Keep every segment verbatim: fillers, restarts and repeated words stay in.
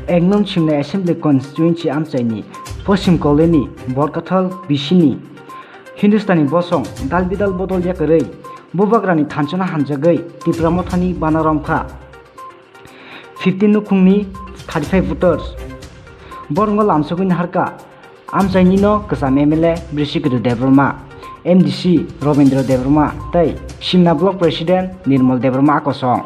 Ek nung chimnai Assembly Constituency amchaini Poschim Koloni Borkathal bisini Hindustani bosong dal bidal bodol yakarwi Bubagrani thanchano hamjagwi Tipra Mothani bana romkha fifteen nukhungni thirty-five voters. Borwngo lamsogwi naharkha amchainino kwcham M L A Brishikritu Debbarma, M D C Robindra Debbarma tei Simna Block President Nirmal Debbarma akosong.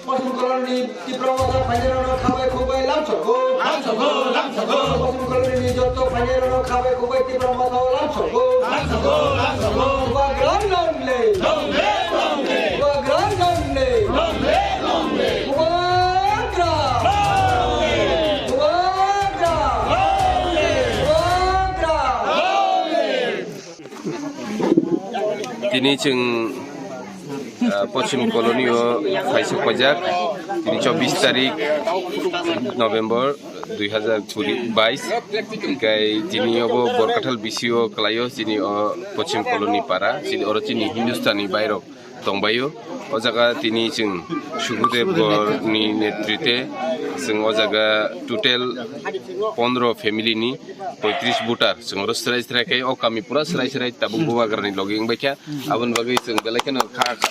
Poschim Koloni ni Tipra Motha phainairokno khabai khukbai lamsogo. Lamsogo, lamsogo. Poschim Koloni ni joto phainairokno khabai khukbai Tipra Motha lamsogo. Lamsogo, lamsogo. Bubagra long live. Long live, long live. Bubagra long live. Long live, long live. Bubagra. Long live. Bubagra. Long live. Bubagra. Long live. Tini chwng, ah, Poschim Koloni o phaisok paijak. Tini chobbish tarik November dui hazar kuri bais. Hinkhe tini obo Borkathal B C O kwlaio, chini o Poschim Koloni para, chini oro chini Hindustani bairok tongbaio. O jaga tini chwng Sukudev Gorni netrite chwng o jaga total pondro family ni poitris voter chwng oro swrai swrai khe o kami pura swrai swrai tabuk Bubagrani logi wngbaikha. Aboni bagwi chwng belai kheno kha, kha,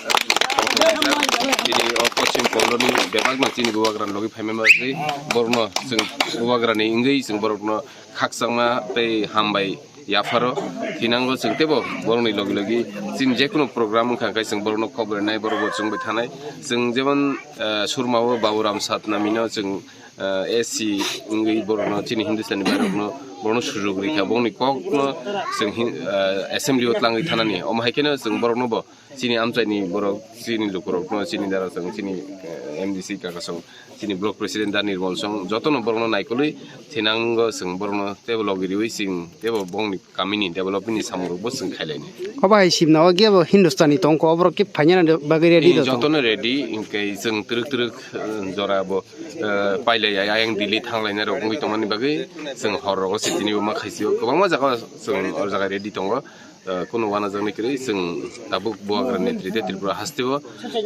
tini o Poschim Koloni bebakno chini Bubagrani logi phaima bagwi borokno chwng Bubagrani wngwi chwng borokno khakchangma tei hambai yapharo thinango chwng teibo borokni logi logi chini jekunu program wngkha khe chwng borokno khobor rinai borok bo chwngbai thanai chwng jemon, eh, Surma o Babu Ram Satnami no chwng, eh, A C wngwi borokno chini Hindustani bairokno borokno sujok rikha borokni kokno chwng hin-, eh, assembly o tlangwi thanani omo hai kheno chwng borokno bo chini amchaini borok, chini lukurokno, chini darasong, chini, eh, M D C kakasong, chini block president da Nirmol song, jotono borokno naikolwi thinango chwng borokno teibo logi riwi chwng teibo bongni kamini development ni samungrokbo chwng khailaini. Obo hai simna o gebo Hindustani tongkho, oborok khe phainani bagwi ready. Eh, do tong? Jotono ready, hinkhe chwng twrwk twrwk, eh, jora bo, eh, pailai ayang Delhi thanglainai rok wngwi tongmani bagwi chwng hor rogo se tini bo ma khaisio kwbangma jaga chwng o jaga ready tongo. Eh, kunu wanajaknai kwrwi chwng tabuk Bubagra netrite Tripura hasteo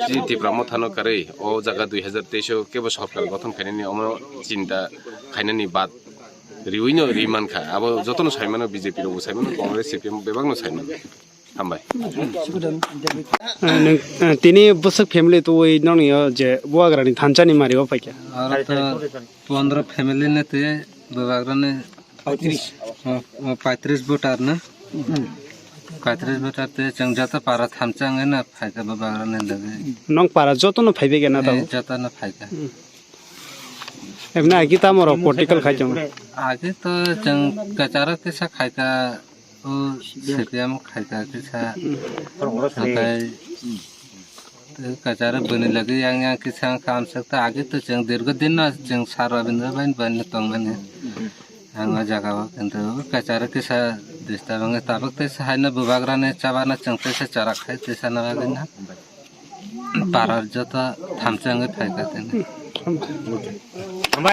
chini Tipra Mothano karwi o jaga dui hazar teis o kebo sorkar gothon khainani omo chinta khainani bad riwino ri mankha. Abo jotono saimano, B J P rokbo saimano, Congress, C P M bebakno saimano. Hambai. Eh, nwng, eh, tini bwswk family twi nokni o je Bubagrani thanchani mari o phaikha? Aro to pondro family ni twi Bubagrani Paitris. Oh, oh, paitris voter na? Paitris voter te chwng joto para thamsa wngwi na phaikha Bubagrani logi. Nong para joto no phaibe gana tamo? Eh, joto no phaikha. Emna agi tamo rok political khai chong? Agi to chwng kacharo kisa khaikha, o C P M khaikha kisa. Nathai Tei kachara bwni logi yang yang kisa wngkha amswk ta agi to chwng dirgo din no chwng sar Rabindra bai bai no tongmani ang o jaga o kintu kachara kisa disturb wngwi tabuk tei sa haino Bubagrani chabana chwng tei sa chara khai tei sa na bagwi na parar joto thamsa wngwi phaikha tini.